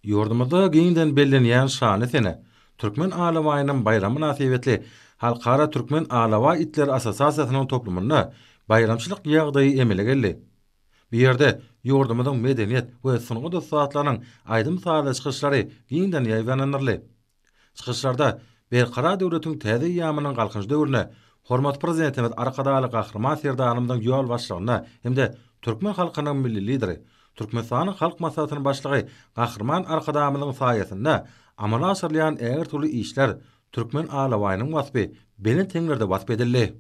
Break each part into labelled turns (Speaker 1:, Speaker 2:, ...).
Speaker 1: Ýurdumyzda giňden bellenýän şanly sene, Türkmen alabaýynyň baýramy mynasybetli Halkara Türkmen alabaý itleri assosiasiýasynyň toplumynda baýramçylyk ýagdaýy emele geldi. Bu ýerde ýurdumyzyň medeniýet we sungat ussatlarynyň aýdym-sazly çykyşlary giňden ýaýbaňlandyryldy. Çykyşlarda Berkarar döwletiň täze eýýamynyň Galkynyş döwründe hormatly Prezidentimiz Arkadagly Gahryman Serdarymyzyň ýolbaşçylygynda hem-de türkmen halkynyň Milli Lideri, Türkmenistanyň Halk Maslahatynyň Başlygy Gahryman Arkadagymyzyň saýasynda amala aşyrylýan ägirt uly işler, türkmen alabaýynyň waspy belent heňlerde wasp edildi.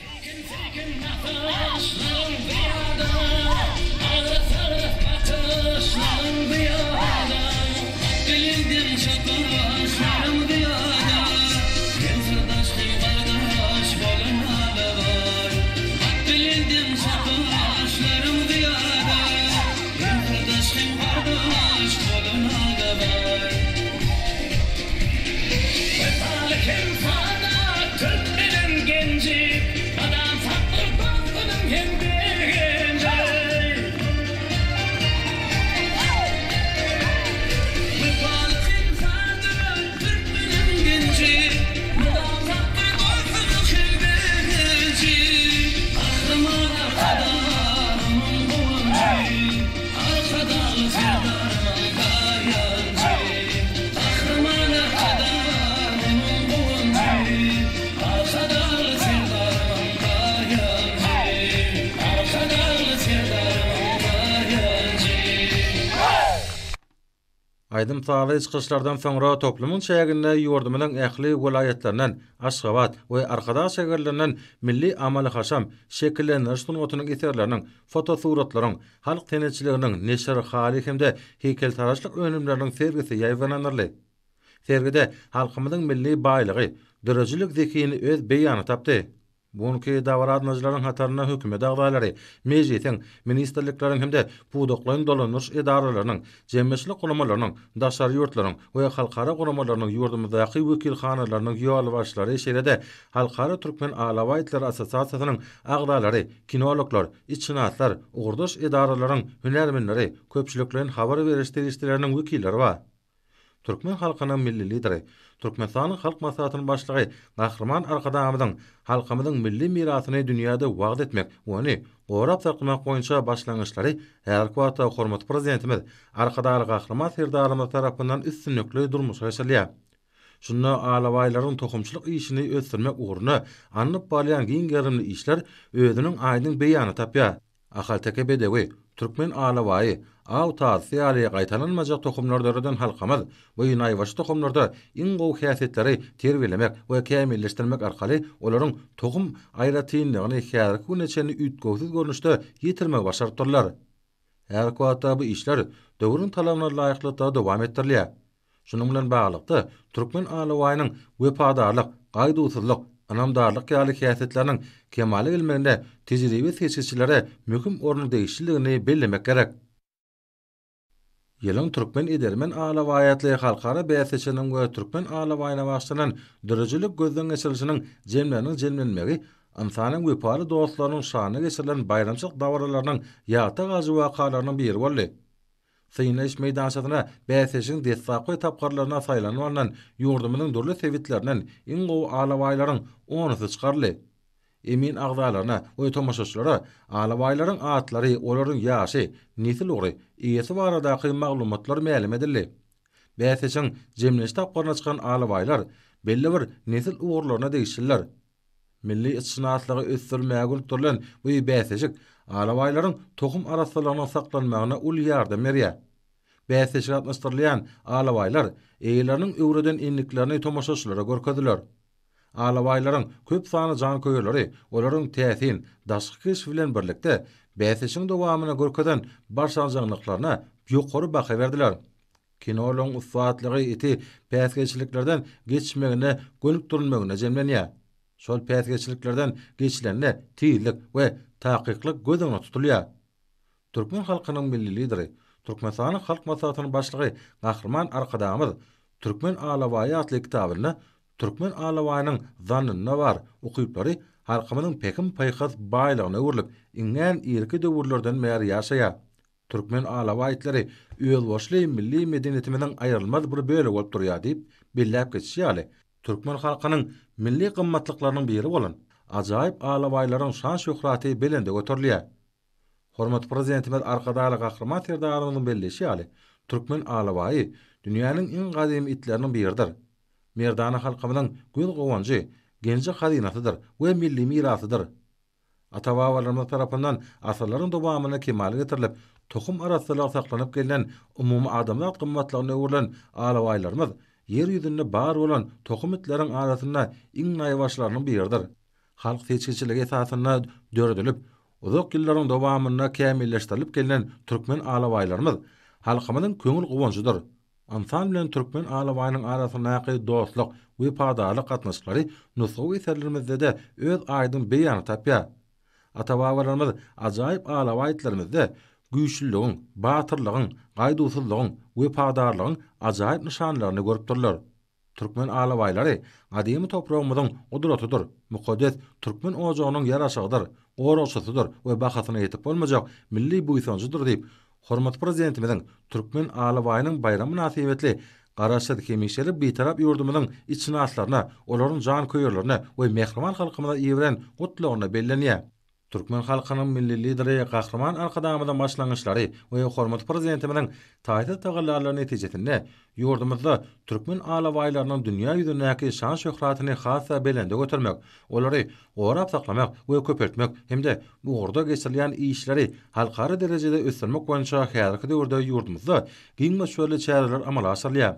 Speaker 2: Seýkin-seýkin nakyşlaryň zyýada, Agras-agras bakyşlaryň zyýada, Belenden çapyşlaryň zyýada, Hem syrdaş hem gardaş bolan alabaý. Belenden çapyşlaryň zyýada, Hem syrdaş hem gardaş bolan alabaý. Wepaly hem sada türkmeniň genji, Gadam saklar dostunyň hem begenji. Wepaly hem sada türkmeniň genji, Mydam saklar dostunyň hem begenji. Gahryman Arkadagymyň guwanjy, Arkadagly Serdarymyň daýanjy. Gahryman Arkadagymyň guwanjy, Arkadagly Serdarymyň daýanjy, Arkadagly Serdarymyň daýanjy.
Speaker 1: Aýdym-sazly çykyşlardan soňra toplumyň çäginde ýurdumyzyň ähli welaýatlaryndan, Aşgabat we Arkadag şäherlerinden milli amaly-haşam, şekillendiriş sungatynyň eserleriniň, fotosuratlaryň, halk senetçiliginiň neşir, haly hem-de heýkeltaraşlyk önümleriniň sergisi ýaýbaňlandyryldy. Sergide halkymyzyň milli baýlygy, döredijilik zehini öz beýanyny tapdy. Bu günki dabara gatnaşyjylaryň hatarynda hökümet agzalary, Mejlisiň, ministrlikleriň hem-de pudaklaýyn dolandyryş edaralarynyň, jemgyýetçilik guramalarynyň, daşary ýurtlaryň we halkara guramalarynyň ýurdumyzdaky wekilhanalarynyň ýolbaşçylary, şeýle-de Halkara Türkmen alabaý itleri assosiasiýasynyň agzalary, kinologlar, itşynaslar, ugurdaş edaralaryň hünärmenleri, köpçülikleýin habar beriş serişdeleriniň wekilleri bar. Türkmen halkynyň Milli Lideri, Türkmenistanyň Halk Maslahatynyň Başlygy Gahryman Arkadagymyzyň halkymyzyň milli mirasyny dünýäde wagyz etmek we ony gorap saklamak boýunça başlangyçlary häzirki wagtda hormatly Prezidentimiz Arkadagly Gahryman Serdarymyz tarapyndan üstünlikli durmuşa geçirilýär. Şunda alabaýlaryň tohumçylyk işini ösdürmek ugrunda alnyp barylýan giň gerimli işler özüniň aýdyň beýanyny tapýar. Ahalteke bedewi, türkmen alabaýy, aw tazysy ýaly gaýtalanmajak tohumlary döreden halkymyz bu naýbaşy tohumlarda iň gowy häsiýetleri terbiýelemek we kämilleşdirmek arkaly olaryň tohum aýratynlygyny häzirki güne çenli üýtgewsiz görnüşde ýetirmegi başarypdyrlar. Häzirki wagtda bu işler döwrüň talabyna laýyklykda dowam etdirilýär. Şunuň bilen baglylykda, türkmen alabaýynyň wepadarlyk, gaýduwsyzlyk, ynamdarlyk ýaly häsiýetleriniň kemala gelmeginde tejribe seçgiçilere möhüm ornuň degişlidigini bellemek gerek. Ýylyň türkmen edermen alabaýy atly halkara bäsleşiginiň we türkmen alabaýyna bagyşlanan döredijilik gözden geçirilişiniň jemleriniň jemlenmegi ynsanyň wepaly dostlarynyň şanyna geçirilen baýramçylyk dabaralarynyň ýatda galyjy wakalarynyň biri boldy. Synlaýyş meýdançasyna bäsleşigiň deslapky tapgyrlaryna saýlanyp alnan ýurdumyzyň dürli sebitlerinden iň gowy alabaýlaryň onusy çykaryldy. Emin agzalaryna we tomaşaçylara alabaýlaryň atlary, olaryň ýaşy, nesil ugry, eýesi baradaky maglumatlar mälim edildi. Bäsleşigiň jemleýji tapgyryna çykan alabaýlar belli bir nesil ugurlaryna degişlidir. Milli itşynaslygy ösdürmäge gönükdirilen bu bäsleşik alabaýlaryň tohum arassalygynyň saklanmagyna uly ýardam berýär. Bäsleşige gatnaşdyrylýan alabaýlar eýeleriniň öwreden endiklerini tomaşaçylara görkezdiler. Alabaýlaryň köp sanly janköýerleri olaryň täsin daşky keşbi bilen birlikde, bäsleşigiň dowamynda görkezen başarjaňlyklaryna ýokary baha berdiler. Kinologyň ussatlygy iti päsgelçiliklerden geçmegine gönükdirilmeginde jemlenýär. Şol päsgelçiliklerden geçilende tizlik we takyklyk göz öňünde tutulýar. Türkmen halkynyň Milli Lideri, Türkmenistanyň Halk Maslahatynyň Başlygy Gahryman Arkadagymyz Türkmen alabaýy atly kitabynda türkmen alabaýynyň zannynda bar ukyplary halkymyzyň pähim-paýhas baýlygyna öwrülip, iňňän irki döwürlerden bäri ýaşaýar. Türkmen alabaý itleri özboluşly milli medeniýetimiziň aýrylmaz bir bölegi bolup durýar diýip belläp geçişi ýaly, türkmen halkynyň milli gymmatlyklarynyň biri bolan ajaýyp alabaýlaryň şan-şöhraty belende göterilýär. Hormatly Prezidentimiz Arkadagly Gahryman Serdarymyzyň belleýşi ýaly, türkmen alabaýy dünýäniň iň gadymy itleriniň biridir. Merdana halkymyzyň göz guwanjy, genji-hazynasydyr we milli mirasydyr. Ata-babalarymyz tarapyndan asyrlaryň dowamynda kemala getirilip, tohum arassalygy saklanyp gelnen umumy adamzat gymmatlygyna öwrülen alabaýlarymyz Ýer ýüzünde bar bolan tohum itleriň arasynda iň naýbaşylarynyň biridir. Halk seçgiçiligi esasynda döredilip, uzak ýyllaryň dowamynda kämilleşdirilip gelnen türkmen alabaýlarymyz halkymyzyň köňül guwanjydyr. Ynsan bilen türkmen alabaýynyň arasyndaky dostluk, wepadarlyk gatnaşyklary nusgawy eserlerimizde-de öz aýdyň beýanyny tapýar. Ata-babalarymyz ajaýyp alabaý itlerimizde güýçlüligiň, batyrlygyň, gaýduwsyzlygyň, wepadarlygyň ajaýyp nyşanlaryny görüpdirler. Türkmen alabaýlary gadymy topragymyzyň gudratydyr, mukaddes türkmen ojagynyň ýaraşygydyr, goragçysydyr we bahasyna ýetip bolmajak milli buýsanjydyr diýip, hormatly Prezidentimiziň Türkmen alabaýynyň baýramy mynasybetli Garaşsyz, hemişelik Bitarap ýurdumyzyň itşynaslaryna, olaryň janköýerlerine we mähriban halkymyza iberen Gutlagynda bellenýär. Türkmen halkynyň Milli Lideri Gahryman Arkadagymyzyň başlangyçlary we hormatly Prezidentimiziň taýsyz tagallalary netijesinde ýurdumyzda türkmen alabaýlarynyň dünýä ýüzündäki şan-şöhratyny has-da belende götermek, olary gorap saklamak we köpeltmek hem-de bu ugurda geçirilýän işleri halkara derejede ösdürmek boýunça häzirki döwürde ýurdumyzda giň möçberli çäreler amala aşyrylýar.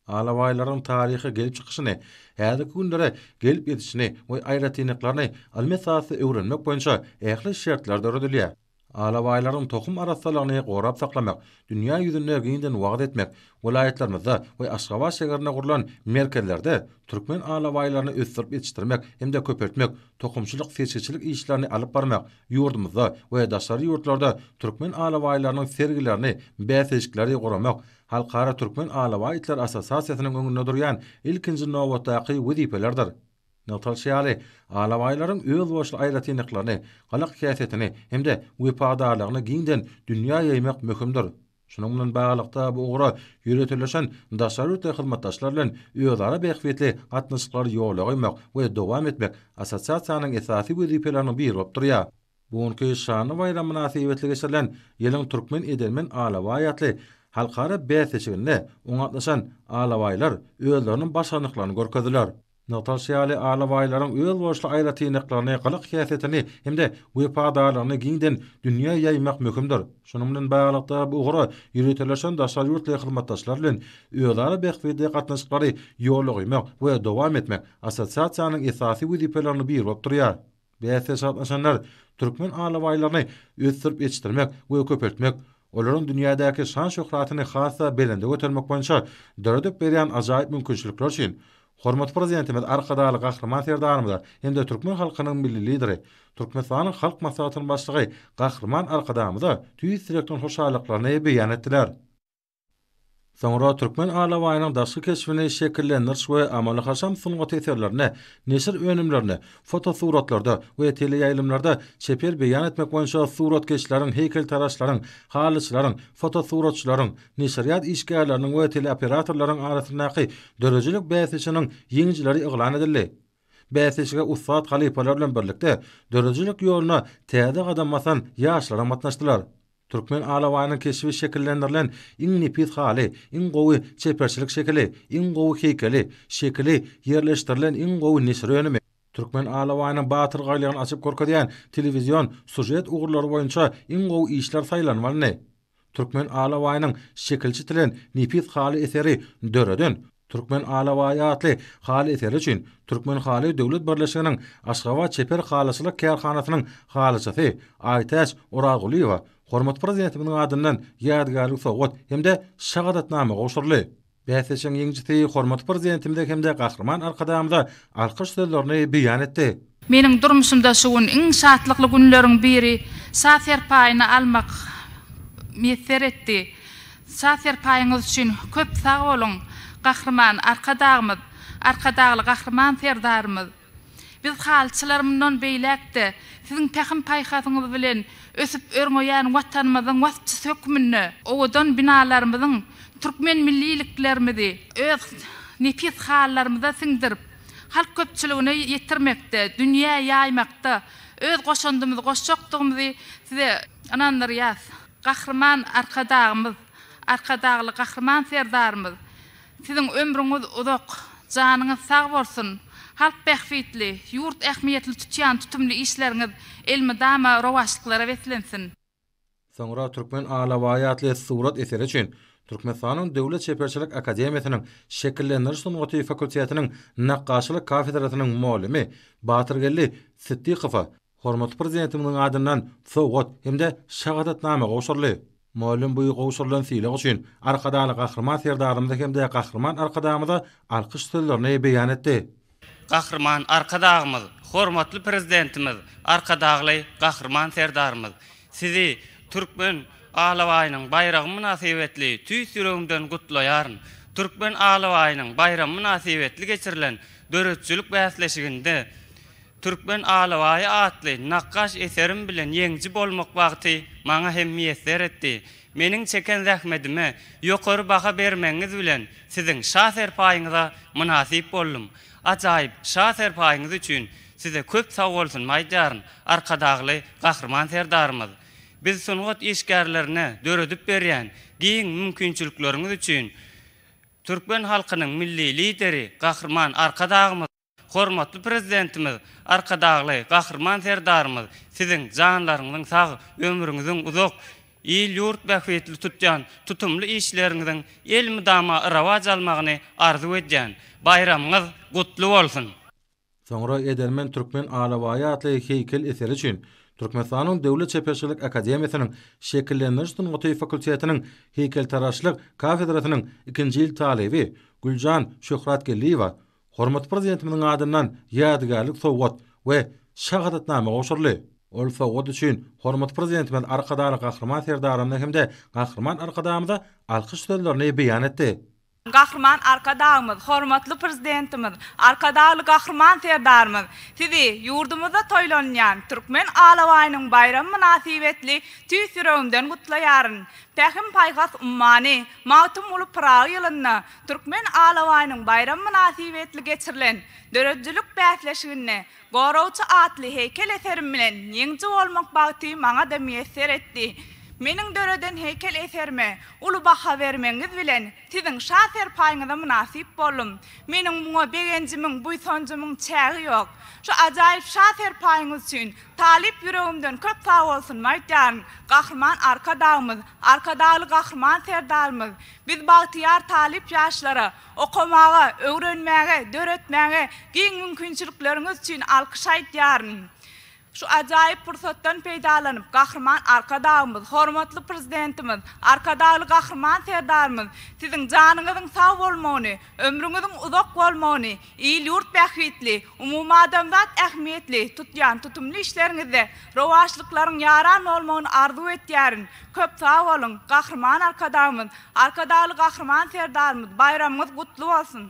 Speaker 1: Alabaýlaryň taryhy gelip çykyşyny, häzirki günlere gelip ýetişini we aýratynlyklaryny ylmy esasda öwrenmek boýunça ähli şertler döredilýär. Alabaýlaryň tohum arassalygyny gorap saklamak, dünýä ýüzünde giňden wagyz etmek, welaýatlarymyzda we Aşgabat şägerinde gurlan merkezlerde türkmen alabaýlaryny ösdürip ýetişdirmek hem-de köpeltmek, tohumçylyk-seçgiçilik işlerini alyp barmak, ýurdumyzda we daşary ýurtlarda türkmen alabaýlarynyň sergilerini, bäsleşikleri guramak Halkara Türkmen alabaý itler assosiasiýasynyň öňünde durýan ilkinji nobatdaky wezipelerdir. Nygtalyşy ýaly, alabaýlaryň özboluşly aýratynlyklaryny, gylyk-häsiýetini hem-de wepadarlygyny giňden dünýä ýaýmak möhümdir. Şunuň bilen baglylykda, bu ugra ýöriteleşen daşary ýurtly hyzmatdaşlar bilen özara bähbitli gatnaşyklary ýola goýmak we dowam etmek assosiasiýanyň esasy wezipeleriniň biri bolup durýar. Bu günki şanly baýram mynasybetli geçirilen Ýylyň türkmen edermen alabaýy atly halkara bäsleşiginde oňa gatnaşan alabaýlar özleriniň başarnyklaryny görkezdiler. Nygtalyşy ýaly, alabaýlaryň özboluşly aýratynlyklaryny, gylyk-häsiýetini hem-de wepadarlygyny giňden dünýä ýaýmak möhümdir. Şunuň bilen baglylykda, bu ugra ýöriteleşen daşary ýurtly hyzmatdaşlar bilen özara bähbitli gatnaşyklary ýola goýmak we dowam etmek assosiasiýanyň esasy wezipeleriniň biri bolup durýar. Bäsleşige gatnaşanlar türkmen alabaýlaryny ösdürip ýetişdirmek we köpeltmek, olaryň dünýädäki şan-şöhratyny has-da belende götermek boýunça döredip berýän ajaýyp mümkinçilikler üçin hormatly Prezidentimiz Arkadagly Gahryman Serdarymyza hem-de türkmen halkynyň Milli Lideri, Türkmenistanyň Halk Maslahatynyň Başlygy Gahryman Arkadagymyza tüýs ýürekden hoşallyklaryny beýan etdiler. Soňra türkmen alabaýynyň daşky keşbini şekillendiriş we amaly-haşam sungaty eserlerinde, neşir önümlerinde, fotosuratlarda we teleýaýlymlarda çeper beýan etmek boýunça suratkeşleriň, heýkeltaraşlaryň, halyçylaryň, fotosuratçylaryň, neşirýat işgärleriniň we teleoperatorlaryň arasyndaky döredijilik bäsleşiginiň ýeňijileri yglan edildi. Bäsleşige ussat halypalar bilen birlikde, döredijilik ýoluna täze gadam basan ýaşlaram gatnaşdylar. Türkmen alabaýynyň keşbi şekillendirilen iň nepis haly, iň gowy çeperçilik şekili, iň gowy heýkeli, şekili ýerleşdirilen iň gowy neşir önümi, Türkmen alabaýynyň batyrgaýlygyny açyp görkezýän telewizion sýužet ugurlary boýunça iň gowy işler saýlanyp alyndy. Türkmen alabaýynyň şekili çitilen nepis haly eseri döreden Türkmen alabaýy atly haly eseri üçin Türkmenhaly döwlet birleşiginiň Aşgabat çeper halyçylyk kärhanasynyň halyçysy Aýtäç Orazgulyýewa hormatly Prezidentimiziň adyndan ýadygärlik sowgat hem-de şahadatnama gowşuryldy. Bäsleşigiň ýeňijisi hormatly Prezidentimize hem-de Gahryman Arkadagymyza alkyş sözlerini beýan etdi.
Speaker 3: Meniň durmuşymda şu gün iň şatlykly günleriň biri Şa serpaýyny almak miýesser etdi. Şa serpaýyňyz üçin köp sag boluň, Gahryman Arkadagymyz, Arkadagly Gahryman Serdarymyz! Biz halyçylar mundan beýläk-de Siziň pähim-paýhasyňyz bilen ösüp-örňeýän Watanymyzyň waspçysy hökmünde owadan binalarymyzyň türkmen milliliklerimizi öz nepis halylarymyza siňdirip, halk köpçüligine ýetirmekde, dünýä ýaýmakda öz goşandymyzy goşjakdygymyzy Size ynandyrýas. Gahryman Arkadagymyz, Arkadagly Gahryman Serdarymyz, Siziň ömrüňiz uzak, janyňyz sag bolsun! Halk bähbitli, ýurt ähmiýetli tutýan tutumly işleriňiz elmydama rowaçlyklara beslensin!
Speaker 1: Soňra Türkmen alabaýy atly surat eseri üçin Türkmenistanyň Döwlet çeperçilik akademiýasynyň Şekillendiriş sungaty fakultetiniň nakgaşçylyk kafedrasynyň mugallymy Batyrgeldi Sytdykowa Hormatly Prezidentimiziň adyndan sowgat hem-de şahadatnama gowşuryldy. Mugallym bu gowşurylan sylag üçin Arkadagly Gahryman Serdarymyza hem-de Gahryman Arkadagymyza alkyş sözlerini beýan etdi.
Speaker 4: Gahryman Arkadagymyz, hormatly Prezidentimiz Arkadagly Gahryman Serdarymyz, Sizi Türkmen alabaýynyň baýragy mynasybetli tüýs ýüregimden gutlaýaryn. Türkmen alabaýynyň baýramy mynasybetli geçirilen döredijilik bäsleşiginde Türkmen alabaýy atly nakgaş eserim bilen ýeňiji bolmak bagty maňa hem miýesser etdi. Meniň çeken zähmetime ýokary baha bermegiňiz bilen siziň şa serpaýyňyza mynasyp boldum. Ajaýyp şa serpaýyňyz üçin size köp sagbolsunymy aýdýaryn, Arkadagly Gahryman Serdarymyz! Biz sungat işgärlerine döredip berýän giň mümkinçilikleriňiz üçin türkmen halkynyň Milli Lideri Gahryman Arkadagymyz, Hormatly Prezidentimiz Arkadagly Gahryman Serdarymyz siziň janlaryňyzyň sag, ömrüňiziň uzak, il-ýurt bähbitli tutýan tutumly işleriňiziň elmydama rowaç almagyny arzuw edýän. Baýramyňyz gutly bolsun!
Speaker 1: Soňra Edermen türkmen alabaýy atly heýkel eseri üçin Türkmenistanyň Döwlet çeperçilik akademiýasynyň Şekillendiriş sungaty fakultetiniň heýkeltaraşlyk kafedrasynyň ikinji ýyl talyby Güljan Şöhratgeldiýewa Hormatly Prezidentimiziň adyndan ýadygärlik sowgat we şahadatnama gowşuryldy. Ol sowgat üçin hormatly Prezidentimiz Arkadagly Gahryman Serdarymyza hem-de Gahryman Arkadagymyza alkyş sözlerini beýan etdi.
Speaker 5: Gahryman Arkadagymyz, hormatly Prezidentimiz Arkadagly Gahryman Serdarymyz Sizi ýurdumyzda toýlanylýan Türkmen alabaýynyň baýramy mynasybetli tüýs ýüregimden gutlaýaryn. Pähim-paýhas ummany Magtymguly Pyragy ýylynda Türkmen alabaýynyň baýramy mynasybetli geçirilen döredijilik bäsleşiginde Goragçy atly heýkel eserim bilen ýeňiji bolmak bagty maňa-da miýesser etdi. Meniň döreden heýkel eserime uly baha bermegiňiz bilen siziň şa serpaýyňyza mynasyp boldum. Meniň muňa begenjimiň, buýsanjymyň çägi ýok. Şu ajaýyp şa serpaýyňyz üçin talyp ýüregimden köp sagbolsunymy aýtýaryn. Gahryman Arkadagymyz, Arkadagly Gahryman Serdarymyz Biz bagtyýar talyp ýaşlara okamaga, öwrenmäge, döretmäge giň mümkinçilikleriňiz üçin alkyş aýdýaryn. Şu ajaýyp pursatdan peýdalanyp, Gahryman Arkadagymyz, hormatly Prezidentimiz, Arkadagly Gahryman Serdarymyz Siziň janyňyzyň sag bolmagyny, ömrüňiziň uzak bolmagyny, il-ýurt bähbitli, umumadamzat ähmiýetli tutýan tutumly işleriňizde rowaçlyklaryň ýaran bolmagyny arzuw etýärin. Köp sag boluň, Gahryman Arkadagymyz, Arkadagly Gahryman Serdarymyz, baýramyňyz gutly bolsun!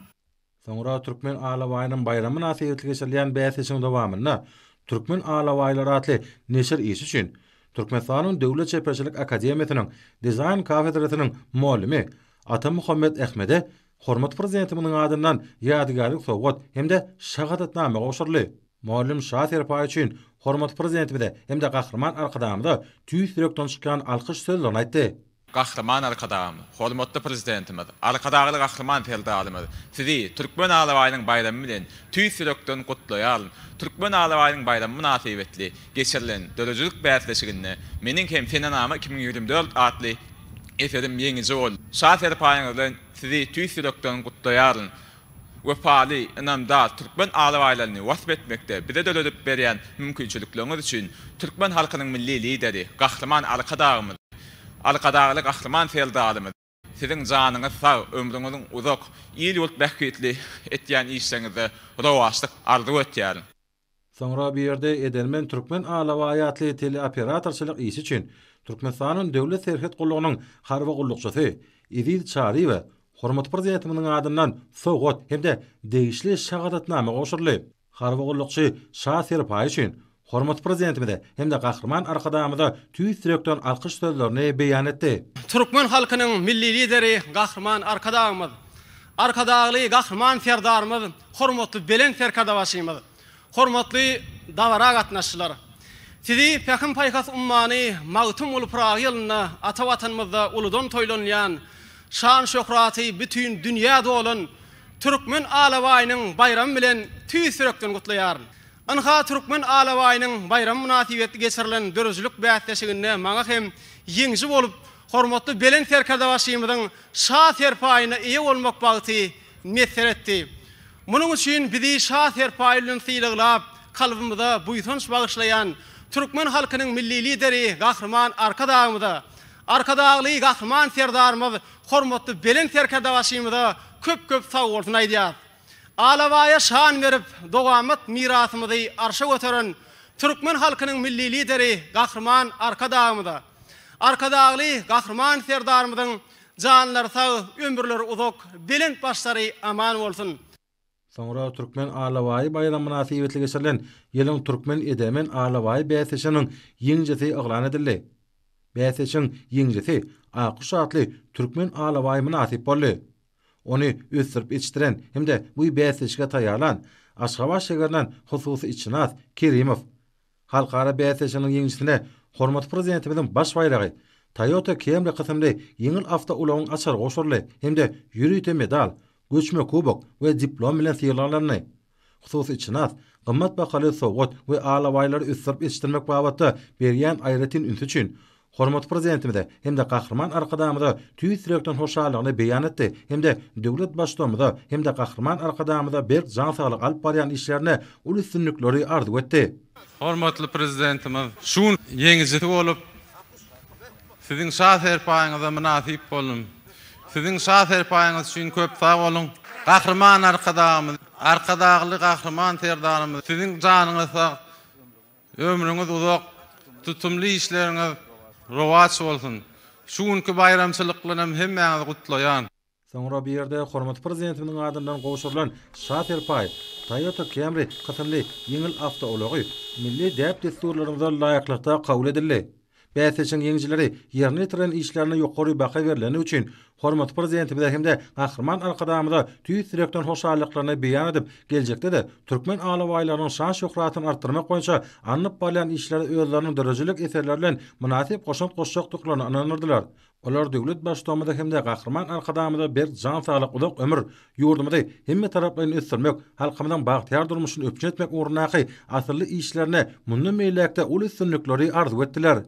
Speaker 1: Soňra Türkmen alabaýynyň baýramy mynasybetli geçirilýän bäsleşigiň dowamynda Türkmen alabaýlary atly neşir işi üçin Türkmenistanyň Döwlet çeperçilik akademiýasynyň dizaýn kafedrasynyň mugallymy Atamuhammet Ahmede Hormatly Prezidentimiziň adyndan ýadygärlik sowgat hem-de şahadatnama gowşuryldy. Mugallym Şa serpaýy üçin hormatly Prezidentimize hem-de Gahryman Arkadagymyza tüýs ýürekden çykýan alkyş sözlerini aýtdy.
Speaker 6: Gahryman Arkadagymyz, hormatly Prezidentimiz, Arkadagly Gahryman Serdarymyz, Sizi Türkmen alabaýynyň baýramy bilen tüýs ýürekden gutlaýaryn. Türkmen alabaýynyň baýramy mynasybetli geçirilen döredijilik bäsleşiginde meniň hem Senenama 2024 atly eserim ýeňiji boldy. Şa serpaýyňyz bilen Sizi tüýs ýürekden gutlaýaryn. Wepaly, ynamdar türkmen alabaýlaryny wasp etmekde bize döredip berýän mümkinçilikleriňiz üçin türkmen halkynyň Milli Lideri, Gahryman Arkadagymyz, Arkadagly Gahryman Serdarymyz, Siziň janyňyz sag, ömrüňiziň uzak, il-ýurt bähbitli etýän işleriňizde rowaçlyk arzuw etýärin.
Speaker 1: Soňra bu ýerde Edermen türkmen alabaýy atly teleoperatorçylyk işi üçin Türkmenistanyň Döwlet serhet gullugynyň harby gullukçysy Eziz Çaryýewe hormatly Prezidentimiziň adyndan sowgat hem-de degişli şahadatnama gowşuryldy. Harby gullukçy Şa serpaýy üçin hormatly Prezidentimize hem-de Gahryman Arkadagymyza tüýs ýürekden alkyş sözlerini beýan etdi.
Speaker 7: Türkmen halkynyň Milli Lideri Gahryman Arkadagymyz, Arkadagly Gahryman Serdarymyz, hormatly Belent Serkerdebaşymyz, hormatly dabara gatnaşyjylar! Sizi Pähim-paýhas ummany Magtymguly Pyragy ýylynda ata Watanymyzda uludan toýlanylýan, şan-şöhraty bütin dünýä dolan Türkmen alabaýynyň baýramy bilen tüýs ýürekden gutlaýaryn. Ynha, Türkmen alabaýynyň baýramy mynasybetli geçirilen döredijilik bäsleşiginde maňa hem ýeňiji bolup, hormatly Belent Serkerdebaşymyzyň Şa serpaýyna eýe bolmak bagty miýesser etdi. Munuň üçin bizi Şa serpaýy bilen sylaglap, kalbymyza buýsanç bagyşlaýan türkmen halkynyň Milli Lideri Gahryman Arkadagymyza, Arkadagly Gahryman Serdarymyz hormatly Belent Serkerdebaşymyza köp-köp sagbolsun aýdýarys. Alabaýa şan berip, dowamat mirasymyzy arşa göteren türkmen halkynyň Milli Lideri Gahryman Arkadagymyza, Arkadagly Gahryman Serdarymyzyň janlary sag, ömürleri uzak, belent başlary aman bolsun!
Speaker 1: Soňra Türkmen alabaýy baýramy mynasybetli geçirilen Ýylyň türkmen edermen alabaýy bäsleşiginiň ýeňijisi yglan edildi. Bäsleşigiň ýeňijisi Akguş atly türkmen alabaýy mynasyp boldy. Ony ösdürip ýetişdiren hem-de bu bäsleşige taýýarlan Aşgabat şäherinden hususy itşynas Kerimow. Halkara bäsleşiginiň ýeňijisine hormatly Prezidentimiziň baş baýragy, Toyota Camry kysymly ýeňil awtoulagyň açary gowşuryldy hem-de ýörite medal, göçme kubok we diplom bilen sylaglandy. Hususy itşynas gymmat bahaly sowgat we alabaýlary ösdürip ýetişdirmek babatda berýän aýratyn ünsi üçin Hormatly Prezidentimize hem-de Gahryman Arkadagymyza tüýs ýürekden hoşallygyny beýan etdi hem-de döwlet Baştutanymyza hem-de Gahryman Arkadagymyza berk jan saglyk alyp barýan işlerinde uly üstünlikleri arzuw etdi.
Speaker 8: Hormatly Prezidentimiz, şu gün ýeňijisi bolup, Siziň Şa serpaýyňyza mynasyp boldum. Siziň Şa serpaýyňyz üçin köp sag boluň. Gahryman Arkadagymyz, Arkadagly Gahryman Serdarymyz, Siziň janyňyz sag, Ömrüňiz uzak, tutumly işleriňiz rowaç bolsun! Şu günki baýramçylyk bilenem hemmäňizi gutlaýan.
Speaker 1: Soňra bu ýerde hormatly Prezidentimiziň adyndan gowşurylan Şa serpaýy, Toyota Camry kysymly ýeňil awtoulagy milli däp-dessurlarymyza laýyklykda kabul edildi. Bäsleşigiň ýeňijileri ýerine ýetiren işlerine ýokary baha berleni üçin hormatly Prezidentimize hem-de Gahryman Arkadagymyza tüýs ýürekden hoşallyklaryny beýan edip, geljekde-de türkmen alabaýlarynyň şan-şöhratyny artdyrmak boýunça alnyp barylýan işlere özleriniň döredijilik eserleri bilen mynasyp goşant goşjakdyklaryna ynandyrdylar. Olar döwlet Baştutanymyza hem-de Gahryman Arkadagymyza berk jan saglyk, uzak ömür, ýurdumyzy hemmetaraplaýyn ösdürmek, halkymyzyň bagtyýar durmuşyny üpjün etmek ugrundaky asylly işlerinde mundan beýläk-de uly üstünlikleri arzuw etdiler.